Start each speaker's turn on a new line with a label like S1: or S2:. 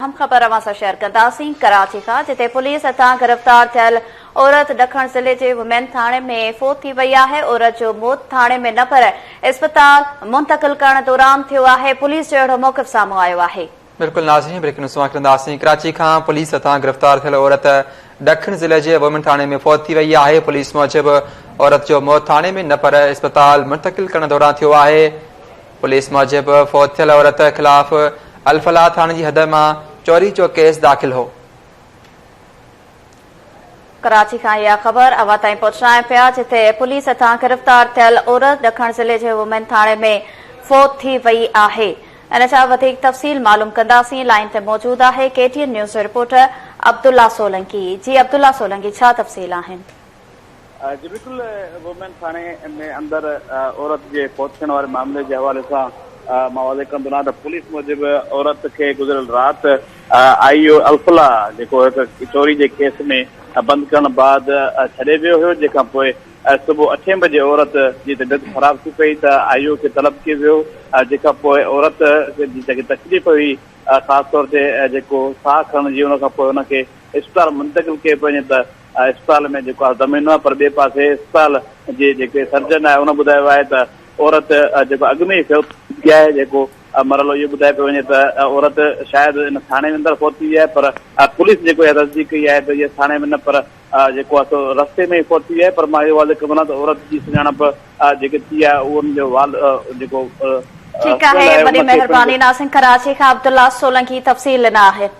S1: اهم خبر اوهان سان شيئر ڪنداسين ڪراچي کان جتي پوليس هٿان گرفتار ٿيل عورت ڏکڻ ضلعي جي وومين ٿاڻي ۾ فوت ٿي وئي آهي عورت جو موت ٿاڻي ۾ نه پر اسپتال منتقل ڪرڻ دوران ٿيو آهي پوليس جو اهڙو موقف سامهون آيو آهي.
S2: بلڪل ناظرين بريڪنگ نيوز اوهان کي ڏينداسين ڪراچي کان پوليس هٿان گرفتار ٿيل عورت ڏکڻ ضلعي جي وومين ٿاڻي ۾ فوت ٿي وئي آهي پوليس موجب عورت جو موت ٿاڻي ۾ نه پر اسپتال منتقل ڪرڻ دوران ٿيو آهي پوليس موجب فوت ٿيل عورت خلاف الفلاح ٿاڻي جي حد مان چوري جو ڪيس داخل هو.
S1: ڪراچي کان اها خبر اوهان تائين پهچايون پيا جتي پوليس هٿان گرفتار ٿيل عورت ڏکڻ ضلعي جي وومين ٿاڻي ۾ فوت ٿي وئي آهي ان جا وڌيڪ تفصيل معلوم ڪنداسين لائين تي موجود آهي ڪي ٽي اين نيوز جو رپورٽر عبدالله سولنگي جي عبدالله سولنگي ڇا تفصيل آهن.
S3: جي بلڪل وومين ٿاڻي ۾ اندر عورت جي فوت ٿيڻ واري معاملي جي حوالي سان مان واضح ڪندو رهان ته پوليس موجب عورت کي گذريل رات آئي او الفلاح جيڪو هڪ چوري جي ڪيس ۾ بند ڪرڻ بعد ڇڏي ويو هيو جنهن کان پوء صبح اٺين بجي عورت جي طبيعت خراب ٿي پئي ته آئي او کي طلب ڪيو ويو جنهن کان پوء عورت جي جيڪي تڪليف هئي خاص طور تي جيڪو ساهه کڻڻ جي ان کان پوء ان کي اسپتال منتقل ڪيو پيو وڃي ته اسپتال ۾ جيڪو آهي دم ڏنو آهي پر ٻئي پاسي اسپتال جي جيڪي سرجن آهي ان ٻڌايو آهي ته عورت جيڪو اڳ ۾ ئي فوت ٿي چڪي آهي جيڪو مرحلو اهو ٻڌايو پيو وڃي ته عورت شايد ان ٿاڻي ۾ اندر فوت ٿي وئي آهي پر پوليس جيڪو اها تصديق ڪئي آهي ته اها ٿاڻي ۾ نه پر جيڪو آهي سو رستي ۾ ئي فوت ٿي وئي آهي پر مان اهو واضح ڪندو آهيان ته عورت جي سڃاڻپ جيڪي ٿي آهي اهو ان جو وال جيڪو
S1: ٺيڪ آهي وڏي مهرباني ناظرين ڪراچي کان عبدالله سولنگي تفصيل ڏنا آهن.